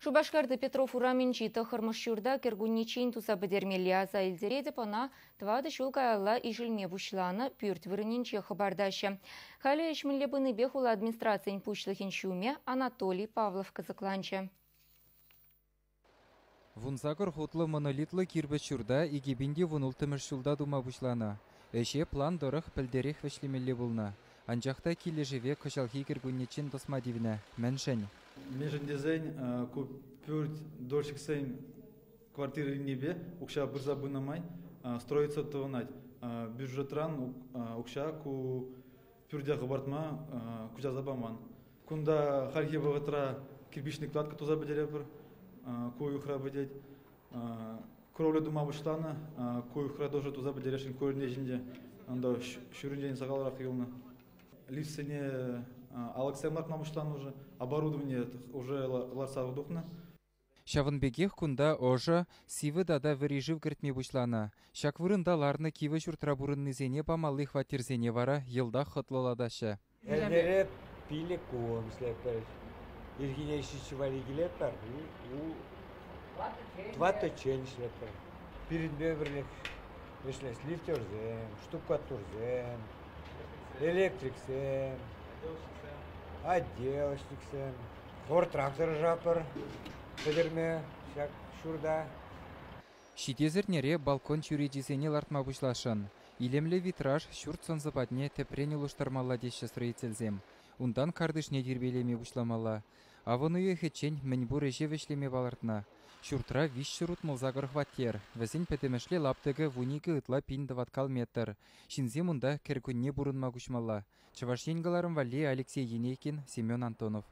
Шупашкарти Петров урамӗнчи тӑххӑрмӗш ҫурта кӗркуннеччен туса пӗтермелле аса илтеретӗп ӑна 4 ҫул каялла ишӗлме пуҫланӑ пӳрт вырӑнӗнче хӑпартаҫҫӗ. Халӗ ӗҫ мӗнле пынипе хула администрацийӗн пуҫлӑхӗн ҫумӗ Анатолий Павлов кӑсӑкланчӗ. 18 хутлӑ монолитлӑ кирпӗч ҫурта 2016-мӗш ҫулта тума пуҫланӑ. Ӗҫе план тӑрӑх пӗлтӗрех вӗҫлемелле пулнӑ. Анчах та килӗшӗве кӑҫалхи кӗркуннеччен тӑсма тивнӗ. Мӗншӗн? Мӗншӗн тесен ку пӳрт дольщиксен квартира илнипе укҫа пырса пынӑ май строиться тӑвӑнать. Бюджетран укҫа ку пӳрте хӑпартма куҫарса паман. Кунта хальхи вӑхӑтра кирпичный кладка туса пӗтеретпӗр. Ку уйӑхра пӗтет. Кровля тума пуҫланӑ. Ку уйӑхра тоже туса пӗтересшӗн ку эрне ҫинче. Унта ҫурринчен сахалрах юлнӑ. Лифтсене алӑксем лартма пуҫланӑ уже. Оборудование уже лартса тухнӑ. Ҫавӑн пекех кунта ӑшӑ, сивӗ тата вӗри шыв кӗртме пуҫланӑ. Ҫак вырӑнта ларнӑ кивӗ ҫуртра пурӑннисене памалли хваттерсене вара йӑлтах хӑтлӑлатаҫҫӗ. Эрнере 5 кун ӗҫлетпӗр. Ирхине 7 валли килетпӗр, 4-ччен ӗҫлетпӗр. Пирӗнпе пӗрлех ӗҫлес лифтерсем, штукатурсем, электриксем, отделочниксем. Хӑвӑртрах тӑрӑшатпӑр пӗтерме ҫак ҫурта. Ҫитес эрнере балкон чӳречисене лартма пуҫласшӑн. Илемлӗ витраж ҫурт сӑн-сӑпатне тӗпрен улӑштармалла теҫҫӗ строительсем. Унтан картишне тирпейлеме пуҫламалла. Авӑн уйӑхӗччен мӗнпур ӗҫе вӗҫлеме палӑртнӑ. Ҫуртра 368 хваттер, вӗсен пӗтӗмӗшле лаптӑкӗ 12 ытла пин тӑваткал метр. Ҫынсем унта кӗркунне пурӑнма куҫмалла. Чӑваш Ен кӑларӑм валли Алексей Енейкин, Семен Антонов.